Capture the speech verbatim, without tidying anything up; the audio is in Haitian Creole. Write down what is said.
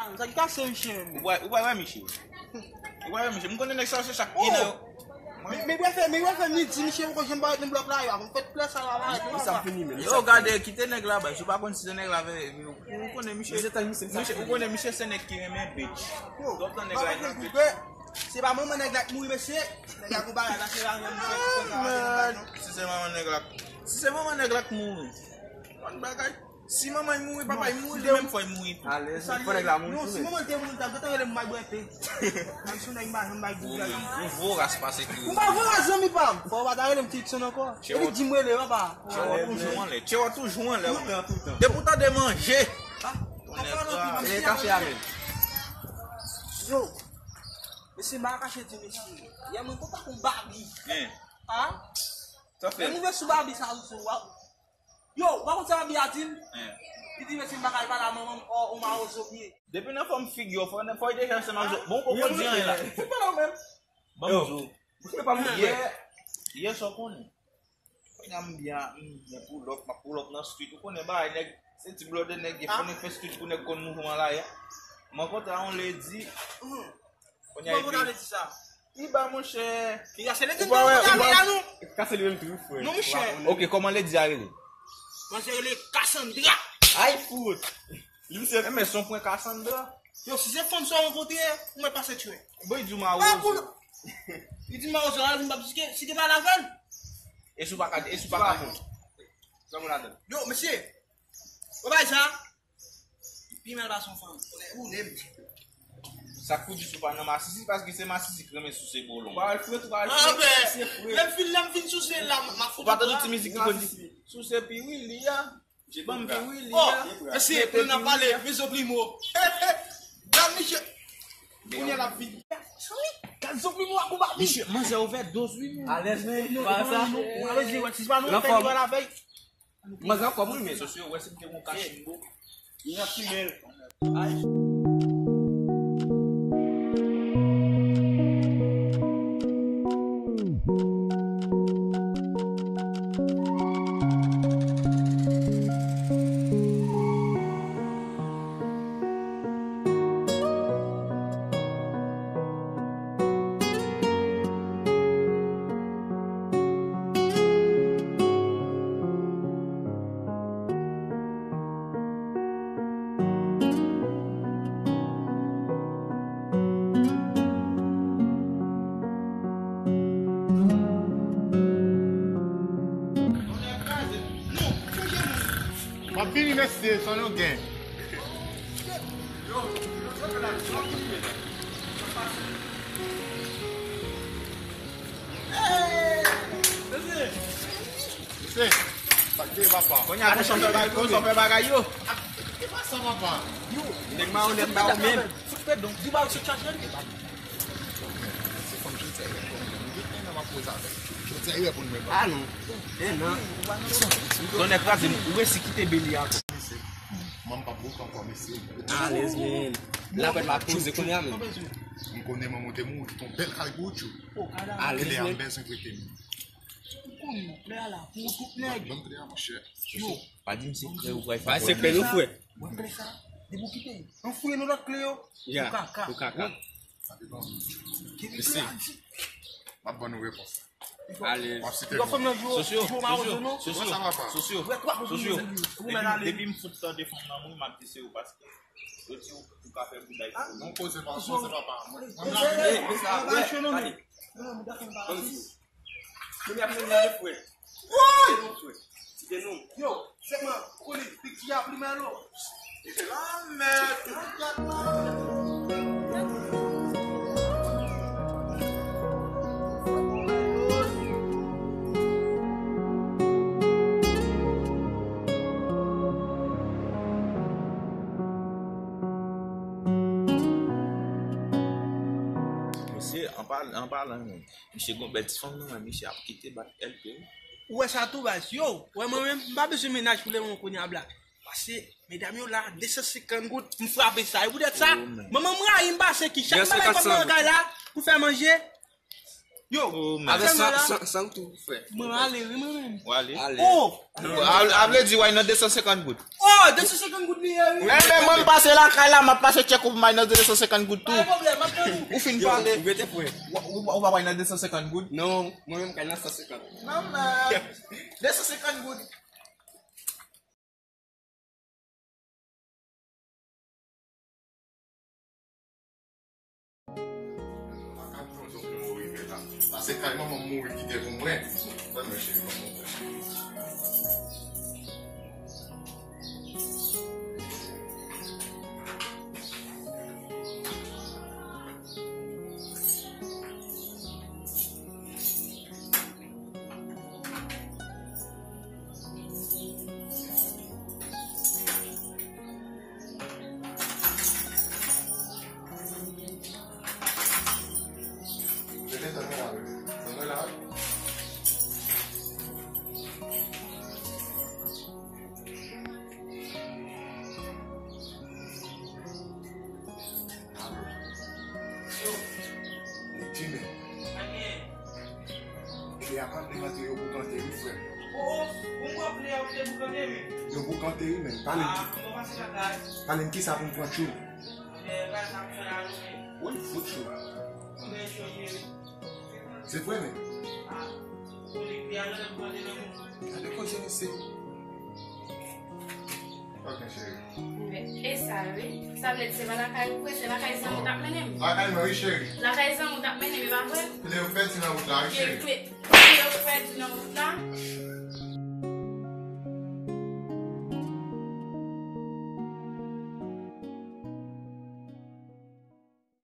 Sa ki kase, mesye, menm? Ou pa, ou pa wè, mesye. Ou pa wè, mesye. M konnen nèg sa yo se chak ena yo. Men, men, bref, men, bref, li di, mesye, poko janm parèt nan blòk la, yo. Mwen fè tout lè sa la, la. Sa fini, menm. Yo, gade, kite nèg la, baz. Ou pa konn si se nèg la, men, ou konnen, mesye. Misye, misye, ou konnen, mesye, se nèg ki renmen bitch. Yo, ou ap tann nèg la, renmen bitch. Se pa manman nèg la k mouri, mesye. Nèg la gon bagay la, se la menm fè, fè sa, fè sa, non. Si se manman nèg la, si se manman nèg la k mouri, bon bagay. Si manman l mouri, papa l mouri, li menm fò l mouri tou. Alèz, fò nèg la mouri tou. Non, si manman l te mouri, l t ap gentan rele m, m al bwè te. Menm si nèg m pa janm bay gou. Ou menm, ou voras pase ki ou. M pa voras, zanmi pa m. Fò w pa ta rele m Titson ankò. Epi di m rele, papa. Tchè w toujou anlè. Tchè w toujou anlè. Depi w tande manje. E kafe a menm. Yo. Mesye, m pa kache di mesye. Yè mwen kontan kon babi. Hein. Ah? Sa fè. Lè m rive sou babi sa sou wa. Yo, ou pa konn sa babi a di m? Hein. Li di mesye m pa ka al pale a manman m, o, o mawozo m ye. Depi nan fòm figi w, fò, fò w deja se mawozo. Bon, ou poko di anyen la. Fout pale w menm. Ban m di w. Yè, yè sa w konnen. Kounya m byen, m byen pull up, m ap pull up nan street. Ou konnen bagay nèg, se ti blòdè nèg ye, fò nèg fè street pou nèg konn mouvman la ye. M rankontre a yon lady. Kounya epi, li ba monchè. Ou pa wè, ou pa kase li menm tou, frè. Non, monchè. Ok, kòman lady a rele? Manzè rele Cassandra. Ay, fout. Li misye. Men se yon pwen Cassandra. Yo, si se fanm sa w rankontre, ou mèt pase tchwè. Bon, li di w mawozo. Li di m mawozo, la, m p ap di ke, si te pale avè l. E si w pa ka, e si w pa ka konn. Sa moun ladan. Yo, mesye. Ou bay sa? Pi mal pase yon fanm. Ou ne m. Sa k pou di si w pa nan masisi, paske se masisi k renmen souse bolon. Ba al fret, ba al fret, se fret. Lè m fin, lè m fin souse la, m a fout. Ou pa tande ti mizik ki konn di, souse pi wi li a. Ban m pi wi li a. Oh, mesye, pou n ap pale, Mizo Primo. Gad misye. Kounye a l ap vini. Gad Zo Primo ak ou babi. Misye, manzè ouvè doz wi. Alèz, men, pa sa. Ou ka di, wè, si se pa nou, fè li wè la vèy. Manzè ankò moun, men. Sosyo, wè si m te gon kachimbo. Li nan fimèl. Ay. M ap vini, mesye, san nou gen. Mesye, sa k te ye, papa? Kounye a, konsa w fè bagay, konsa w fè bagay yo. E pa sa, papa. Yo, nèg mawonèt la ou menm. Fout pèdon, di ba yo sot chache l. Se fanm ki fè yon nèg m ap koze avè l. Jodi a, e pou n wè, papa. Ah non. E non. Tonnè kraze m, ou resi kite Beli a ankò. Manman pa bouke ankò, mesye. Alèz, men. Lapèt la poze kounye a, men. M konnen manman w te mouri, te yon bèl kay pou ou, tchou. Alèz, men. Kle a m bezwen prete m. Ou konnen, kle a la pou tout nèg. Ban m kle a, monchè. Yo. Pa di m sekrè ou pral fè. Pa sekrè non, frè. Mwen kle sa, depi w kite, nou fouye nou lòt kle yo. Ya, ou kaka. Ou kaka. Sa depan. Kite kle a di. M ap ban nou repons. Ale. Yo fanm nan jou, jou mawozo non. Sosyo, sosyo, sosyo. Depi, depi m fout tande fanm nan mouri, m ap di se ou paske yo di ou ka fè bouda. Non, poze pa, poze pa pa. Mwen la. Premye ap mennen de frè. Woy! Kite nou. Yo, sèlman, ou konnen, piti a pli mèlo. Lanmèd. Mesye, an pal-, an palan, men. Misye gon bèl ti fanm nan men, misye ap kite bat L P wi. Ou wè sa tou baz. Yo, wè mwen menm, m pa bezwen mennaj pou lemoman kounye a bla. Pase, medam yo la, de san senkant goud, m frape sa. E poutèt sa, manman m rayi m pase ki chak m pa bay fanm nan kay la, pou fè manje. Yo, oh, man. Avè san, san, san tou, frè. Mwen ale, wi, mwen menm. Ou ale? Ale. Oh! A, a vle di, why not de san senkant goud? Oh, de san senkant goud li ye, wi. Enben, mwen m pase lakay la, m ap pase tchèk ou pou m why not de san senkant goud tou. Pa gen pwoblèm, m ap tann ou. Ou fin pale. Ou rete, frè. Ou, ou, ou pa why not de san senkant goud? Non, mwen menm kay nan san senkant. Non, man. De san senkant goud. Pase kay manman m mouri kite pou mwen. Fè mwen cheri manman. Yo. Jimmy. Sa gen? Kle a pa vle rantre, yo boukante wi, frè. O, o, ou m wè kle a ou te boukante, men. Yo boukante wi, men. Pale m ki. Ah, m pase lakay. Pale m kisa pou m pran tchou. Men, bagay sa m fè la, wi, men. Wi, fout tchou. Konbyen tchou, cheri? Se vre, men. Ah, ou konnen kle a, lè m pran de nan moun. Gade koze mesye. Ok, cheri. E sa, wi. Sa vle di se pa lakay ou vre, se lakay zanmi w t ap mennen m. Lakay mwen, wi, cheri. Lakay zanmi w t ap mennen m, e pa vre? Kle yo pèdi nan wout la, wi, cheri. Kle, kle yo pèdi nan wout la.